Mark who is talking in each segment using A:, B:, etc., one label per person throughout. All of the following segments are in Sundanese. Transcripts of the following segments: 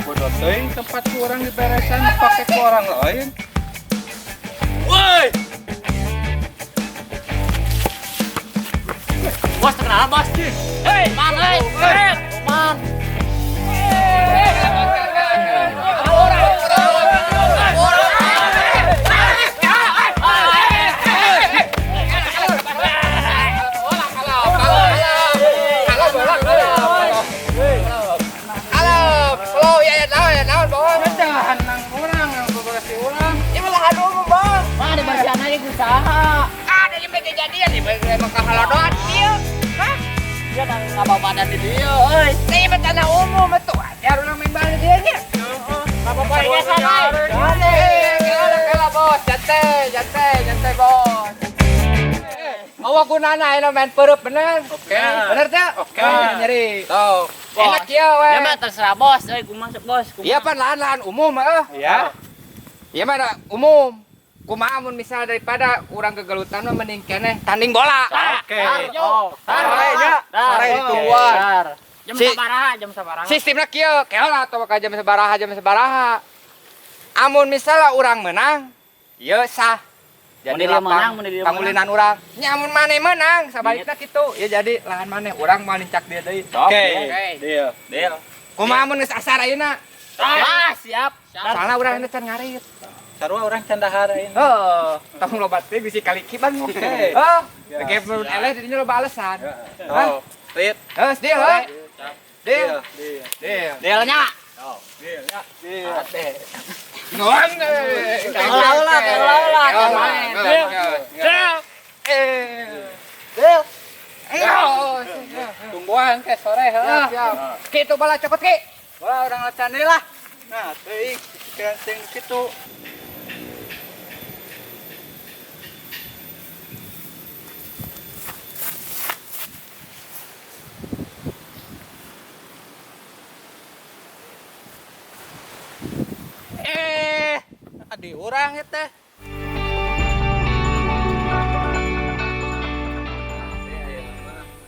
A: Bodoh teuing tempat ku urang diberesan dipake ku orang lain. Woi.
B: Bos terkenal bos. Hei, man, hei. Man.
C: Halo, slow ya ya naon ya naon bos.
A: Jangan nang urang, nang beberes urang.
C: Ini malah lahan umum bos.
B: Mah ada bersihan aja usaha.
C: Ada yang kejadian nih, emang kahalodon dia. Hah?
B: Dia nang ngabau badan di dia, euy.
C: Ini mah tanah umum itu wajar urang main bal di dia nya.
B: Apa geser, euy.
C: Eh, kela kela bos, jantai, jantai, jantai bos. Awak gunana ayeuna main peureub bener.
A: Oke.
C: Bener teh?
A: Oke.
C: Nyeri.
A: Tuh.
C: Enak ya we.
B: Ya mah terserah bos, euy, kumaha masuk bos. Kumaha.
C: Iya pan lahan-lahan umum heeh.
A: Iya.
C: Iya mah da umum. Kumaha mun misal daripada urang gegelutan mah mending keneh tanding bola.
A: Oke.
B: Yo.
A: Sore nya, sore ditungguan.
B: Jam
C: Si-
B: sabaraha, jam sabaraha.
C: Sistemna kieu, keolah atawa ka jam sabaraha jam sabaraha. Amun misalnya urang menang, ieu sah. Jadi
B: Mun dia menang,
C: lapang
B: mun dia
C: pangulinan urang. Nya amun maneh menang, sabalikna kitu. Ya jadi lahan maneh urang mah lincak dia deui.
A: Oke.
C: Oke.
A: Deal.
B: Deal.
C: Kumaha mun geus asar ayeuna?
B: Ah, siap.
C: Soalna urang ini can ngarit.
A: Sarua urang can dahar ayeuna.
C: Heeh, tong loba teh bisi kaliki ban.
A: Oke.
C: Heeh. Ge mun eleh didinya loba alasan.
A: Tuh. Rit.
C: Heuh, deal heuh. Deal.
A: Deal.
C: Deal.
B: Dealnya.
A: Deal ya. Deal.
C: Nuan eh.
B: Keolah, ulah, keolah, ulah, keolah.
C: Deal.
B: Deal.
C: Deal.
A: Tungguan ke sore heuh.
C: Siap, siap. Ki itu bola copot ki.
A: Bola urang lacan deui lah. Nah, teuing pikiran teuing kitu. Eh, adi urang ieu teh.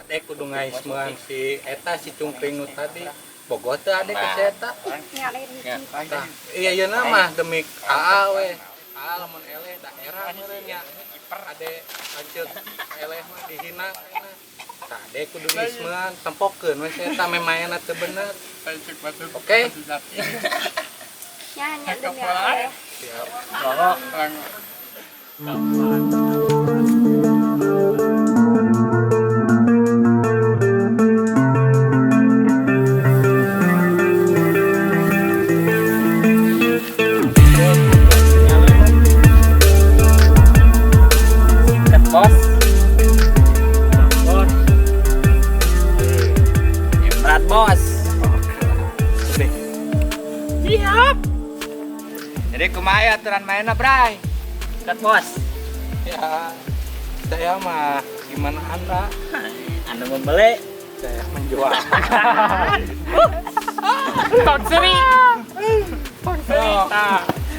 A: Ade kudu ngaismeun si eta si cungkring nu tadi. Bogoh teu ade ka si eta. Tah, iya ieu mah demi AA we. AA lamun eleh daerah meureun nya. Ade lanceuk eleh mah dihina ayeuna. Tah, ade kudu ngismeun tempokeun we si eta memaena teu bener. Oke.
D: Nyanyi demi Allah.
A: Siap.
B: Bos. Bos. Berat bos. Siap.
C: Jadi kumaha aturan mainna, Bray?
B: Berat bos.
A: Ya, saya mah gimana Anda?
B: Anda membeli,
A: Saya menjual.
B: Konseri.
C: Oh.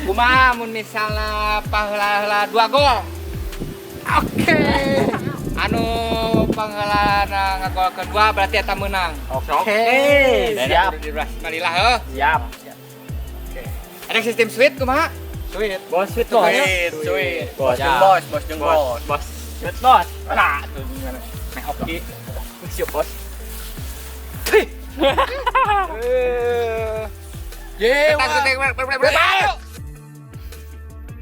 C: Kumaha mun misalna paheula-heula 2 gol? Oke. Anu pangheulana ngagol kedua berarti eta menang.
B: Oke. Siap.
C: Bismillah heuh.
B: Siap.
C: Ada sistem sweet kumaha?
A: Sweet.
B: Bos sweet bos.
A: Sweet, sweet.
B: Bos,
A: Jeung bos, bos jeung bos.
B: Bos. Sweet bos. Nah, tuh gimana? Meh hoki. Siap bos.
C: Eh.
A: Ye,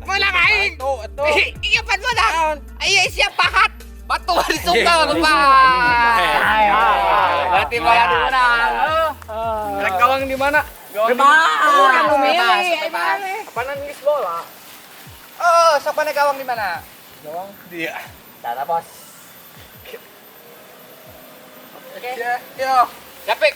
C: Menang aing.
A: Tuh, tuh.
C: Iya pan menang. Iya siap pahat. Batu disungkel lupa. Berarti bola menang.
A: Rek gawang di mana?
B: Bebas.
C: Urang nu milih.
A: Apaanan geus bola?
C: Oh, sok mana gawang di mana?
A: Gawang dia.
B: Cara bos.
C: Oke.
A: Ya, yo.
C: Yapik.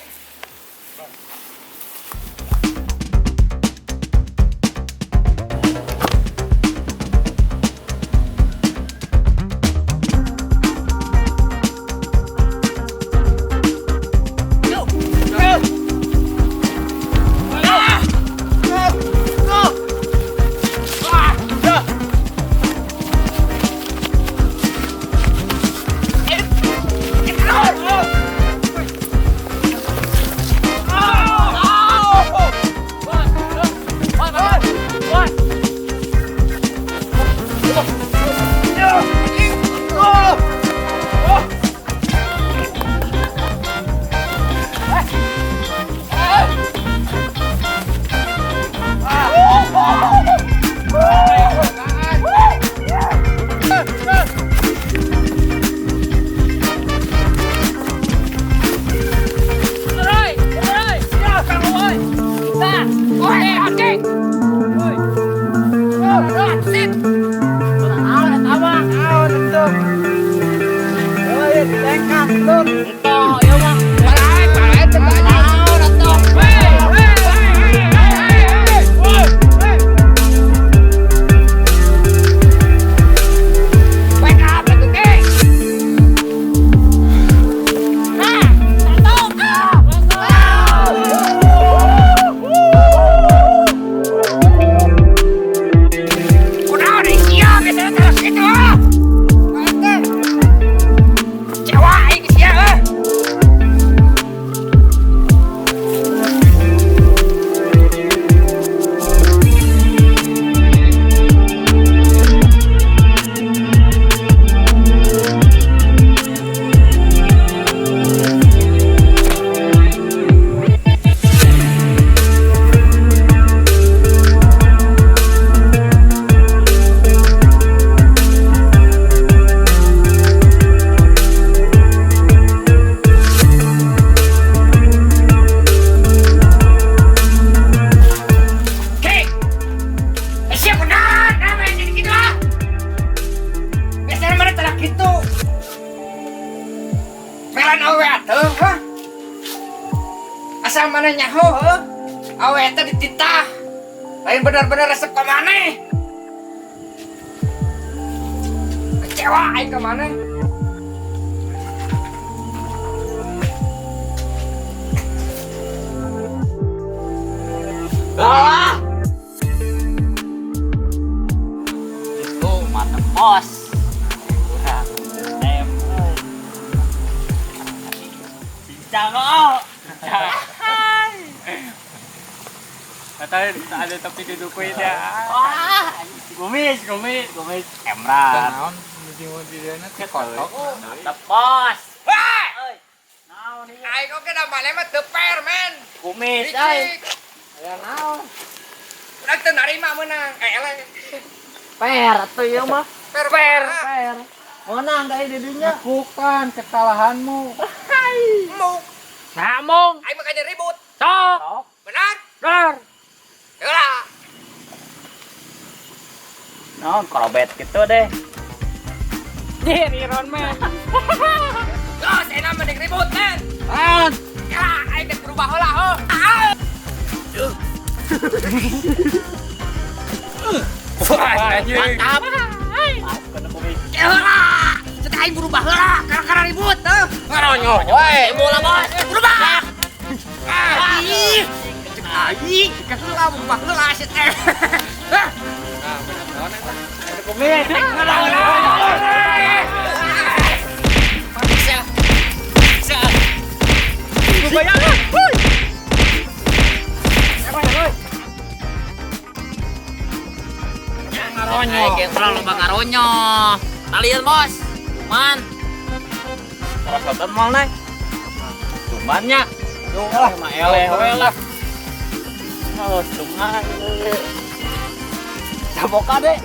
C: Asa mana nyaho heuh? Awe eta dititah. Lain bener-bener resep ka maneh. Kecewa aing ka maneh.
B: Ah! Itu mantep bos. Kurang tem. Cincang kok. Katanya ada tapi didukuin ya. Wah, kumis, kumis, kumis. Emran.
A: Naon di-di teh kotok.
B: Mantep bos.
C: Wah!
B: Euy. Naon ieu?
C: Aing oge da maneh mah teu fair, men.
B: Kumis euy.
C: Licik. Aya naon? Urang teu narima meunang. Eleh.
B: Per atuh ieu mah.
C: Fair fair.
B: Per. Menang ka di dinya.
A: Lakukan kesalahanmu.
C: Muk.
B: Samung.
C: Aing mah kayaknya ribut.
B: Sok.
C: Benar?
B: Benar.
C: Heula.
B: Naon korobet gitu deh. Jir, Iron Man.
C: Los, enak mending ribut, men.
B: An.
C: Ya, aing geus berubah heula, heuh. Ah.
A: Wah, anjing.
B: Mantap.
C: Ya heula. Ceuk aing berubah heula gara-gara ribut, heuh. Ngaronyo we.
B: Bola bos.
C: Berubah. Ah, ih. Ceuk aing geus heula berubah heula sia teh. Hah.
A: Nah, bener naon eta?
B: Kumis.
C: Bisa. Bisa. Berubah.
B: Ngaronyo. Kayak loba ngaronyo. Talian bos. Cuman. Perosotan mal nih. Cumannya.
A: Lah,
B: Mah eleh we lah. Oh, cuman. Caboka deh.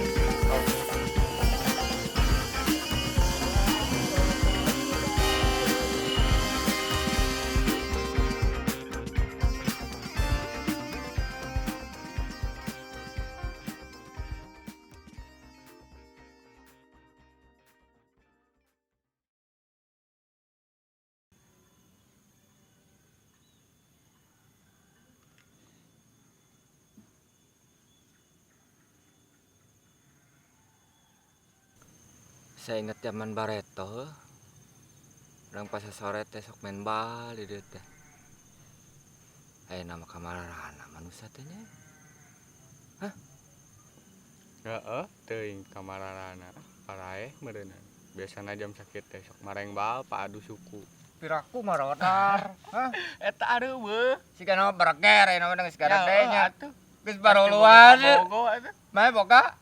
C: Saya ingat zaman bareto. Urang pas sore teh sok main bal di dieu teh. Aya nama kamarana manusia teh nya. Hah?
A: Heeh, teuing kamarana paraeh meureunna. Biasana jam sakit teh sok mareng bal pa adu suku.
C: Piraku marodar. Hah?
A: Eta areuweuh.
C: Siga nama berger aya nama geus garede nya.
A: Atuh.
C: Geus baroluan.
A: Bogo atuh.
C: Mah boga?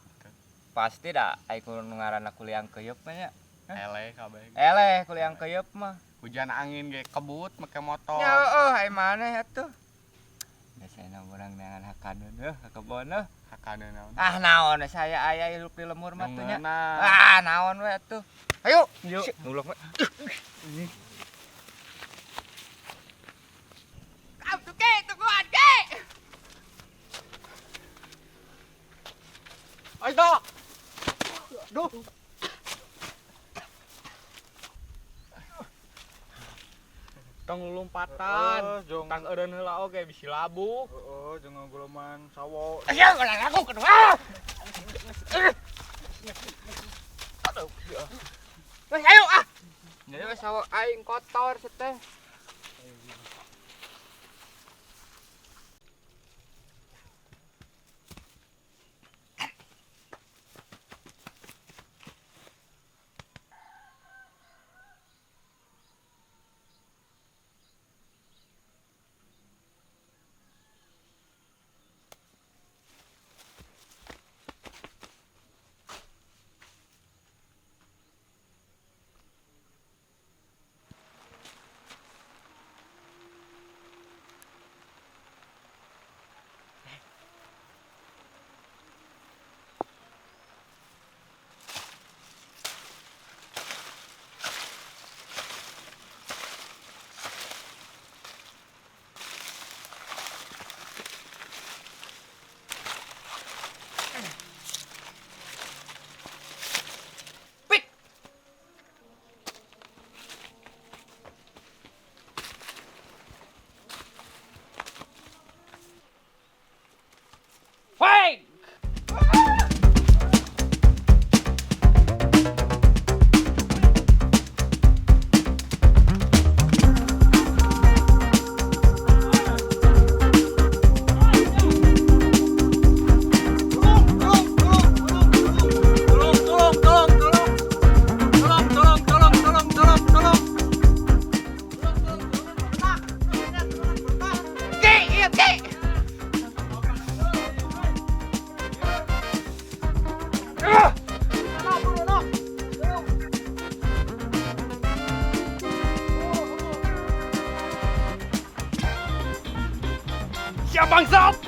C: Pasti dah ai ku nu ngaranna kuliang keuyeub mah nya.
A: Eleh kabeh.
C: Eleh kuliang keuyeub mah.
A: Hujan angin ge kebut make motor.
C: Ya heueuh ai maneh atuh. Biasana urang neangan hakaneun heuh ka kebon heuh.
A: Hakaneun naon?
C: Ah naon saya aya hirup di lemur mah tuh nya.
A: Ngeunah.
C: Ah naon we atuh. Ayo.
A: Yuk.
C: Nulung we. Kamu ke tungguan ke.
A: Ayo. Duh. Tong lompatan. Tang eureun heula oge bisi labuh.
D: Heeh, jangan goloman sawo.
C: Ayo ulah aku kedua. Wes ayo ah. Jadi wes sawo aing kotor seteh.
B: Bangsat.